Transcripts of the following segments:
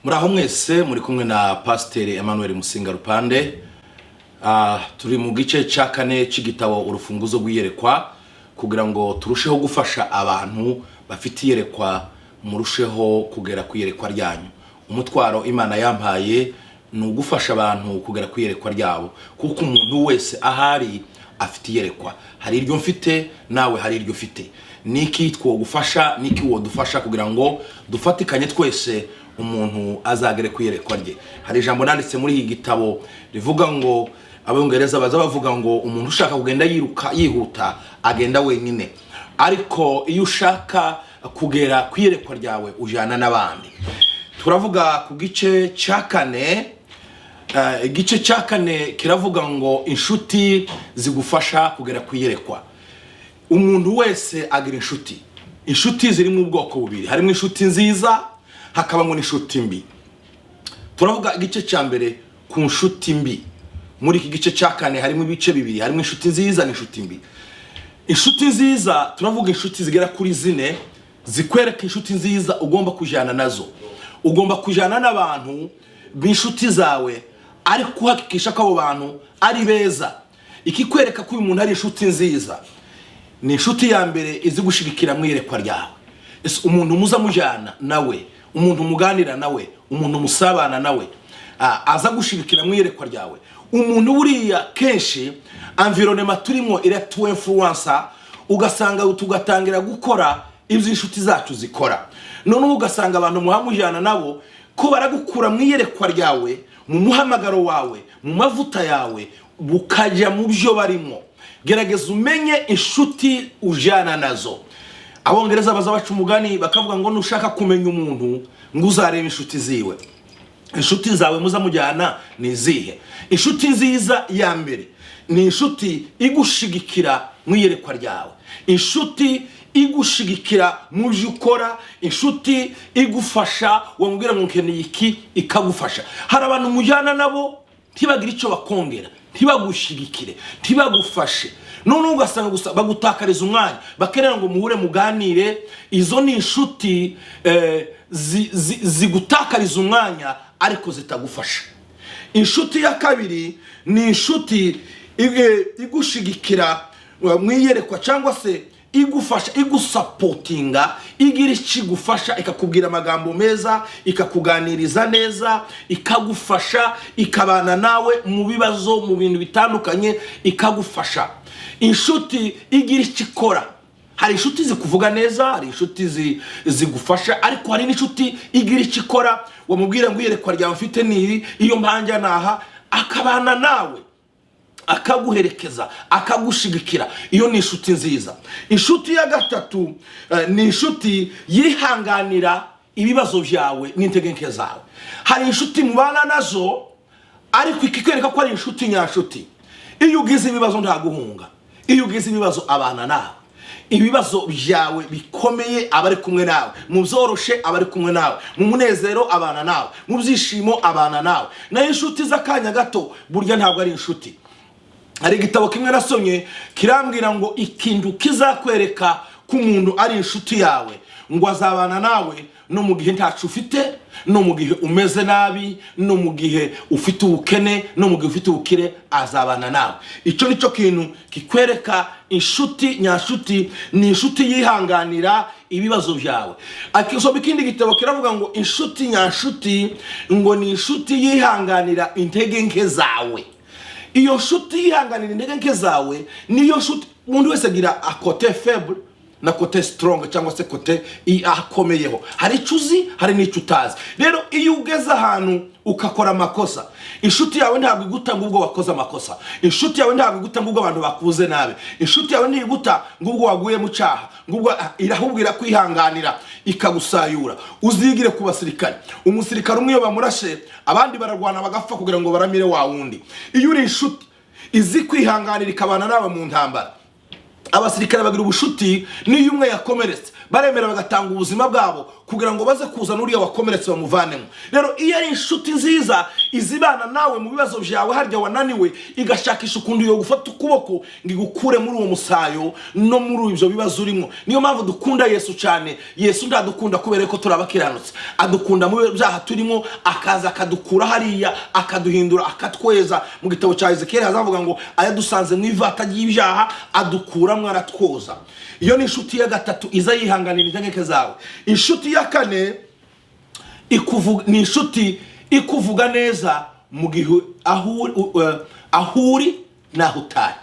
Muri aho mwese muri kumwe na Pasiteri Emmanuel Musinga Rupande. Turi mu gice cya kane cy'igitabo Urufunguzo rw'iyerekwa, kugira ngo turusheho gufasha abantu bafite iyerekwa, murusheho kugera ku iyerekwa ryanyu. Umutwaro Imana yampaye ni ugufasha abantu kugera ku iyerekwa ryabo, kuko umuntu wese ahari afite iyerekwa. Hari iryo mfite, nawe hari iryo ufite. Niki twogufasha, niki wodufasha kugira ngo dufatikanye twese, umuntu azagere ku iyerekwa rye? Hari ijambo nanditse muri iki gitabo rivuga ngo Abongereza baza bavuga ngo umuntu ushaka kugenda yiruka yihuta agenda wenyine, ariko iyo ushaka kugera ku iyerekwa ryawe ujyana n'abandi. Turavuga ku gice cya kane. Igice cya kane kiravuga ngo inshuti zigufasha kugera ku iyerekwa. Umuntu wese agira inshuti. Inshuti zirimo ubwoko bubiri: harimo inshuti nziza, hakabamo n'inshuti mbi. Turavuga igice cya mbere ku nshuti mbi. Muri iki gice cya kane harimo ibice bibiri: harimo inshuti nziza n'inshuti mbi. Inshuti nziza, turavuga inshuti zigera kuri zine zikwereka inshuti nziza ugomba kujyana nazo. Ugomba kujyana n'abantu b'inshuti zawe, ariko uhakikisha ko abo bantu ari beza. Ikikwereka ko uyu muntu ari inshuti nziza ni inshuti ya mbere izi gushigikira mu iyerekwa ryawe. Ese umuntu muza mujyana nawe, umuntu muganira nawe, umuntu musabana nawe, aza gushigikira mu iyerekwa ryawe? Umuntu buriya kenshi environnement turimo iratuinfluença, ugasanga tugatangira gukora ibyo inshuti zacu zikora. Noneho ugasanga abantu muhamujyana nabo ko baragukura mu iyerekwa ryawe, mu muhamagaro wawe, mu mavuta yawe, bukajya mu byo barimo. Gerageza umenye inshuti ujyana nazo. Abongereza baza baca umugani bakavuga ngo nushaka kumenya umuntu ngo uzarebe inshuti ziwe. Inshuti zawe muza mujyana ni izihe? Inshuti nziza ya mbere ni inshuti igushigikira mu iyerekwa ryawe, inshuti igushigikira mu byo ukora, inshuti igufasha. Wamubwira ngo nkeneye iki, ikagufasha. Hari abantu mujyana nabo ntibagire icyo bakongera, ntibagushigikire, ntibagufashe, noneho ugasanga gusa bagutakariza umwanya, bakenera ngo muhure muganire. Izo ni inshuti zigutakariza umwanya ariko zitagufasha. Inshuti ya kabiri ni inshuti igushigikira mu iyerekwa, cyangwa se igufasha, igusupportinga, igira icyo igufasha, ikakubwira amagambo meza, ikakuganiriza neza, ikagufasha, ikabana nawe mu bibazo, mu bintu bitandukanye, ikagufasha. Inshuti igira icyo ikora. Hari inshuti zikuvuga neza, hari inshuti zigufasha, ariko hari n'inshuti igira icyo ikora. Wamubwira ngo iyerekwa ryawe mfite ni iri, iyo mpanja naha, akabana nawe, akaguherekeza, akagushigikira. Iyo ni inshuti nziza. Inshuti ya gatatu ni inshuti yihanganira ibibazo byawe n'intege nke zawe. Hari inshuti mubana nazo, ariko ikikwereka ko ari inshuti nyanshuti, iyo ugize ibibazo ntaguhunga. Iyo ugize ibibazo abana nawe. Ibibazo byawe bikomeye aba ari kumwe nawe, mu byoroshe aba ari kumwe nawe, mu munezero abana nawe, mu byishimo abana nawe. Nayo inshuti z'akanya gato burya ntabwo ari inshuti. Hari igitabo kimwe nasomye kirambwira ngo ikintu kizakwereka ko umuntu ari inshuti yawe, ngo azabana nawe no mu gihe ntacu ufite, no mu gihe umeze nabi, no mu gihe ufite ubukene, no mu gihe ufite ubukire, azabana nawe. Icyo ni cyo kintu kikwereka inshuti nyanshuti: ni inshuti yihanganira ibibazo byawe. Akisoma ikindi gitabo kiravuga ngo inshuti nyanshuti ngo ni inshuti yihanganira intege nke zawe. Iyo nshuti yihanganira intege nke zawe niyo nshuti. Umuntu wese agira a côté faible na côté strong, cyangwa se côté akomeyeho. Hari icyo uzi, hari n'icyo utazi. Rero iyo ugeze ahantu ukakora amakosa, inshuti yawe ntabwo iguta ngo ubwo wakoze amakosa. Inshuti yawe ntabwo iguta ngo ubwo abantu bakuze nabi. Inshuti yawe ntiguta ngo ubwo waguye mu cyaha, ngo ubwo irahubwo irakwihanganira, ikagusayura. Uzigire ku basirikare. Umusirikare umwe iyo bamurashe, abandi bararwana bagapfa kugira ngo baramire wa wundi. Iyo uri inshuti izi kwihanganira, ikabana nawe mu ntambara. Abasirikare bagira ubushuti, n'iyo umwe yakomeretse baremera bagatanga ubuzima bwabo. Kugira ngo baze kuzana uriya wakomeretse bamuvanemo. Rero iyo ari inshuti nziza, izibana nawe mu bibazo byawe, harya wananiwe, igashakisha ukuntu yo gufata ukuboko ngo igukure muri uwo musayo no muri ibyo bibazo urimo. Niyo mpamvu dukunda Yesu cyane. Yesu ntadukunda kubera ko turi abakiranutsi, adukunda mu byaha turimo, akaza akadukura hariya, akaduhindura, akatweza. Mu gitabo cya Ezekiyeli hazavuga ngo ayadusanze mu ivata ry'ibyaha adukuramo, aratwoza. Iyo ni inshuti ya gatatu, iza yihanganira intege zawe. Inshuti ya kane ni inshuti ikuvuga neza mu gihe aho uri n'aho utari.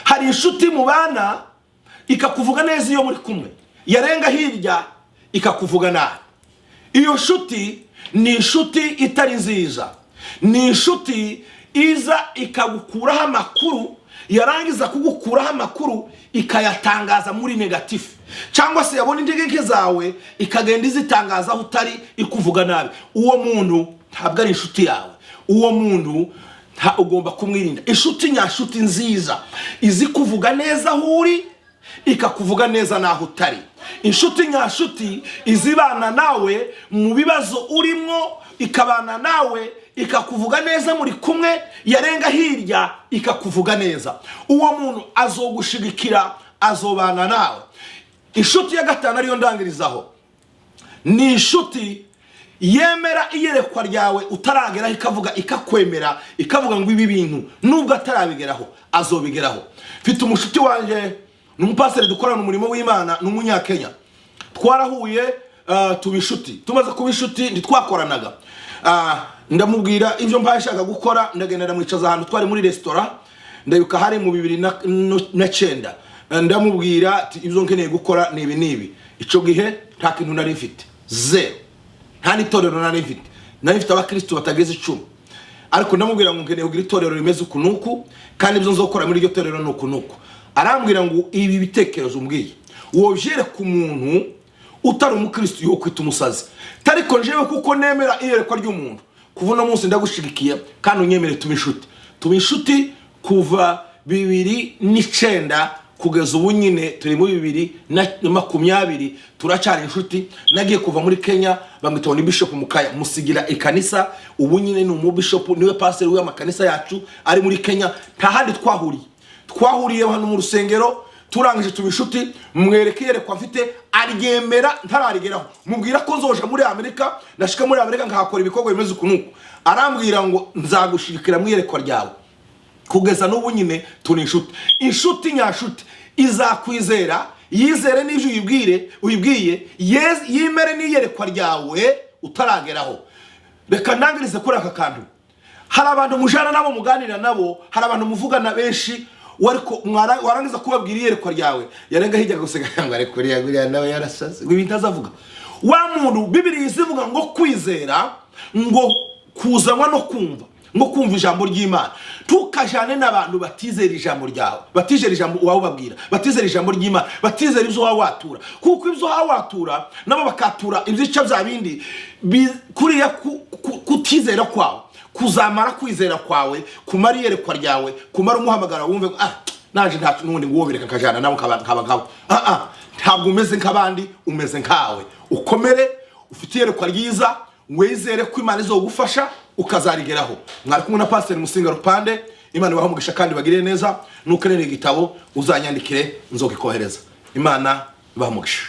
Hari inshuti mubana ikakuvuga neza iyo muri kumwe, yarenga hirya ikakuvuga nabi. Iyo nshuti ni inshuti itari nziza. Ni inshuti iza ikagukuraho amakuru, yarangiza kugukuraho amakuru ikayatangaza muri négatif, cyangwa se yabona intege nke zawe ikagenda izitangaza aho utari, ikuvuga nabi. Uwo muntu ntabwo ari inshuti yawe. Uwo muntu ugomba kumwirinda. Inshuti nyanshuti nziza izi kuvuga neza aho uri, ikakuvuga neza n'aho utari. Inshuti nyanshuti izibana nawe mu bibazo urimo, ikabana nawe, ikakuvuga neza muri kumwe, yarenga hirya ikakuvuga neza. Uwo muntu azogushigikira, azobana nawe. Inshuti ya gatanu, ariyo ndangirizaho, ni inshuti yemera iyerekwa ryawe utarageraho, ikavuga, ikakwemera, ikavuga ngo ibi bintu nubwo atarabigeraho azobigeraho. Mfite umushuti wanjye, ni umupasiteri dukorana umurimo w'Imana, ni Umunyakenya. Twarahuye, tuba inshuti. Tumaze kuba inshuti, ntitwakoranaga. Ndamubwira ibyo mbaye nshaka gukora, ndagenda ndamwicaza ahantu, twari muri resitora, ndabibuka hari mu 2009. Ndamubwira ati ibyo nkeneye gukora ni ibi n'ibi. Icyo gihe nta kintu nari mfite, zero, nta n'itorero nari mfite. Nari mfite abakristo batageze 10. Ariko ndamubwira ngo nkeneye kugira itorero rimeze uku n'uku, kandi ibyo nzokora muri iryo torero ni uku n'uku. Arambwira ngo ibi bitekerezo umbwiye wobyereka umuntu utari umukristo yo kwita umusazi, ariko njyewe kuko nemera iyerekwa ry'umuntu, kuva uno munsi ndagushigikiye kandi unyemere tuba inshuti. Tuba inshuti kuva 2009 kugeza ubu nyine turi muri 2020, turacyari inshuti. Nagiye kuva muri Kenya, bamwita ngo ni Bishop Mukaya, musigira ikanisa. Ubu nyine ni umubishopu, niwe pasiteri w'amakanisa yacu ari muri Kenya. Nta handi twahuriye, twahuriye hano mu rusengero. Turangije tuba inshuti, mwereke iyerekwa mfite, aryemera ntararigeraho. Mubwira ko nzoja muri Amerika, nashika muri Amerika nkahakora ibikorwa bimeze uku n'uku. Arambwira ngo nzagushigikira mu iyerekwa ryawe. Kugeza n'ubu nyine turi inshuti. Inshuti nyanshuti izakwizera, yizere n'ibyo uyibwiye, yemere n'iyerekwa ryawe utarageraho. Reka ndangirize kuri aka kantu. Hari abantu mujana nabo, muganira nabo, hari abantu muvugana benshi, ariko warangiza kubabwira iyerekwa ryawe, yarenga hirya gusiga ngo ariko uriya guriya nawe yarasaze, ngo ibintu azavuga. Wa muntu, Bibiri izivuga ngo kwizera ngo kuzanwa no kumva, ngo kumva ijambo ry'Imana. Ntukajane n'abantu batizera ijambo ryawe, batizera ijambo wawe ubabwira, batizera ijambo ry'Imana, batizera ibyo waba watura, kuko ibyo waba watura nabo bakatura ibyica bya bindi kuriya kutizera kwawe kuzamara kwizera kwawe, kumara iyerekwa ryawe, kumara umuhamagara, wumve ngo ah, naje nta n'ubundi, ngo bireka nkajana nabo nkaba nkabo. Ah ah, ntabwo umeze nk'abandi, umeze nkawe. Ukomere, ufite iyerekwa ryiza, wizere ko Imana izogufasha ukazarigeraho. Mwari kumwe na Pasiteri Musinga Rupande. Imana ibahe umugisha kandi bagirire neza. Nukenera igitabo uzanyandikire, nzokikohereza. Imana ibahe umugisha.